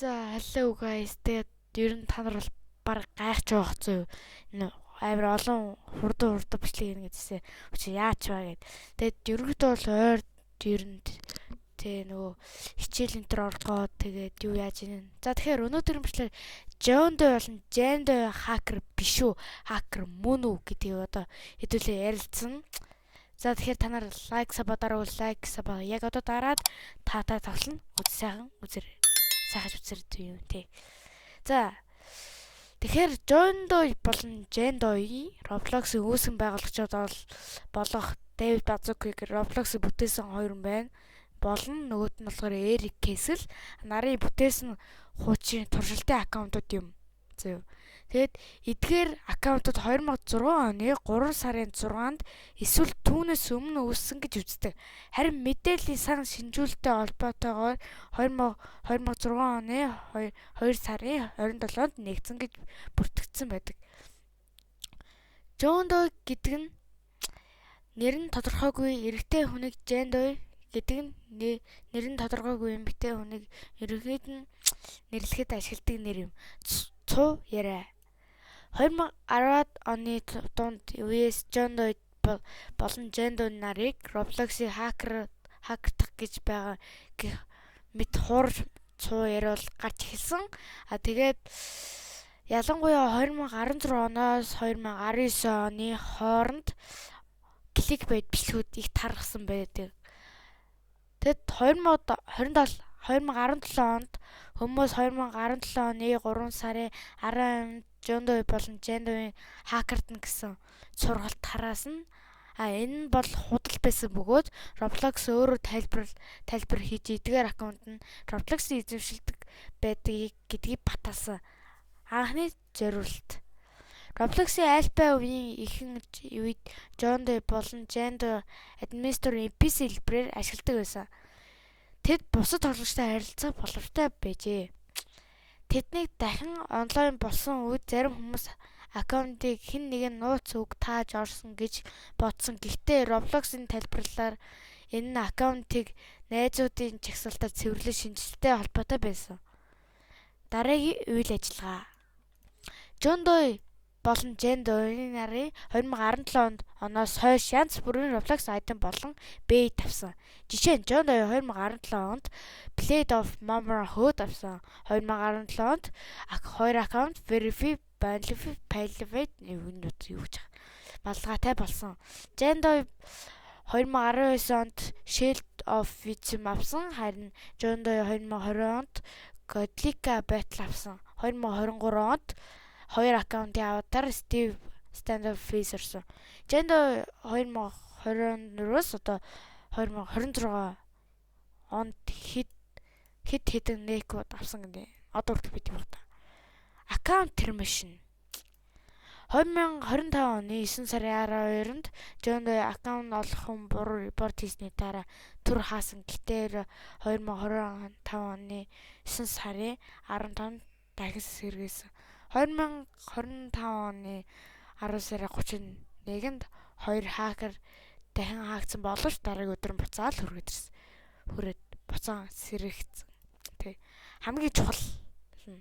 За, hello guys. Тэгээд ер нь та нар бол баг гайхаж байгаа хэвчээ юу. Энэ амар олон хурдан хурдан бичлэг хийнэ гэжсэн. Чи яач вэ гэд. Тэгээд ерөнхийдөө бол ойр ер нь тэ нөгөө хичээл энэ төр оргоо, тэгээд юу яаж ийн. За, тэгэхээр өнөөдрийн бичлэгээр John Doe болон Jane Doe хакер биш үү? Хакер мөн үү гэдгийг одоо хэдүүлээ ярилцсан. За, тэгэхээр та нар like, sub даруул, like, sub яг одоо дараад та та тавлна. Үз сайхан үзэр. Сайхаж үзэр юм те. За, тэгэхээр John Doe болон Jane Doe Roblox-ийн үүсгэн байгуулагчид бол болох David Baszucki, Roblox-ыг бүтээсэн хоёр хүн байна. Болон нөгөөт нь болохоор Erik Cassel нарын бүтээсэн хуучин туршилтын аккаунтууд юм. Зөв. Тэгээд эдгээр аккаунтууд 2006 оны 3 сарын 6-нд эсвэл түүнээс өмнө үүссэн гэж үздэг. Харин мэдээллийн сан шинжүүлэлттэй холбоотойгоор 2006 оны 2 сарын 27-нд нээгдсэн гэж бүртгэгдсэн байдаг. John Doe гэдэг нь нэр нь тодорхойгүй эрэгтэй хүнийг, Jane Doe гэдэг нь нэр нь тодорхойгүй эмэгтэй хүнийг ерөнхийд нь нэрлэхэд ашигладаг нэр юм. Цуу яриа. 2010-ад оны дунд үеэс John Doe болон Jane Doe нарыг Roblox-ийн хакер хакердах гэж байгаа гэх мэт хуур цуу яриа бол гарч эхэлсэн. А тэгээд ялангуяа 2016 оноос 2019 оны хооронд clickbait бичлэгүүд их тархсан байдаг. Тэгэд 2027 2017 онд хүмүүс 2017 оны 3 сарын 10-нд John Doe болон Jane Doe хакердна гэсэн сургалт тараасан. А энэ нь бол худал байсан бөгөөд Roblox өөрөө тайлбар тайлбар хийж эдгээр аккаунт нь Roblox-ийн эзэмшилдэг байдгийг гэдгийг баталсан. Анхны зориулалт. Roblox-ийн альфа үеийн ихэнх үед John Doe болон Jane Doe administrator NPC хэлбэрээр ашигладаг байсан. Тэд бусад тоглогчтой харилцах боломжтой байжээ. Тэднийг дахин онлайн болсон үед зарим хүмүүс аккаунтыг хэн нэгэн нууц үг тааж орсон гэж бодсон. Гэхдээ Roblox-ын тайлбарлалаар энэ нь аккаунтыг найзуудын жагсаалтаар цэвэрлэх шинэчлэлтэй холбоотой байсан. Дараагийн үйл ажиллагаа. John Doe болон Jane Doe нарын 2017 оноос хойш янз бүрийн Roblox item болон bait авсан. Жишээ нь, John Doe 2017 онд Blade of Marmor хөөд авсан. 2017 онд хоёр аккаунт Verify Private юу юу гэж малгайтай болсон. Jane Doe 2019 онд Shield of Wisdom авсан. Харин John Doe 2020 онд Godlike Battle авсан. 2023 онд хоёр аккаунтын аватар Steve Stand Face орсон. Jane Doe 2024-өөс одоо 2026 онд хэд хэд хэдэн нэкод авсан гэнэ. Одоо хүртэл бид юм байна. Account termination. 2025 оны 9 сарын 12-нд John Doe аккаунт олон хүн буруу report хийсний дараа түр хаасан. Гэхдээ 2025 оны 9 сарын 15-нд дахин сэргээсэн. 2025 оны 10 сарын 31-нд хоёр хакер дахин хаагдсан боловч дараагийн өдөр нь буцаад л хүргээд ирсэн. Хүрээд буцаан сэргээгдсэн. Тэ. Хамгийн чухал нь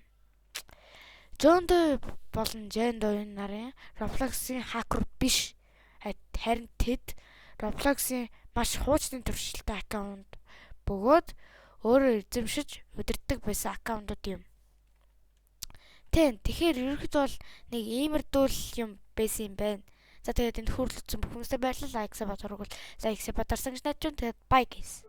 John Doe болон Jane Doe нарын Roblox-ийн хакер биш. Харин тэд Roblox-ийн маш хуучны туршилттай аккаунт бөгөөд өөрөө эзэмшиж удирддаг байсан аккаунтууд юм. Тийм, тэгэхээр ерөнхийдөө бол нэг иймэрдүүл юм байсан юм байна. За, тэгээд энд хүрэлцэн бүх хүмүүстээ баярлалаа. Like, sub, like, sub дарсан гэж найдаж байна. Тэгээд bye guys.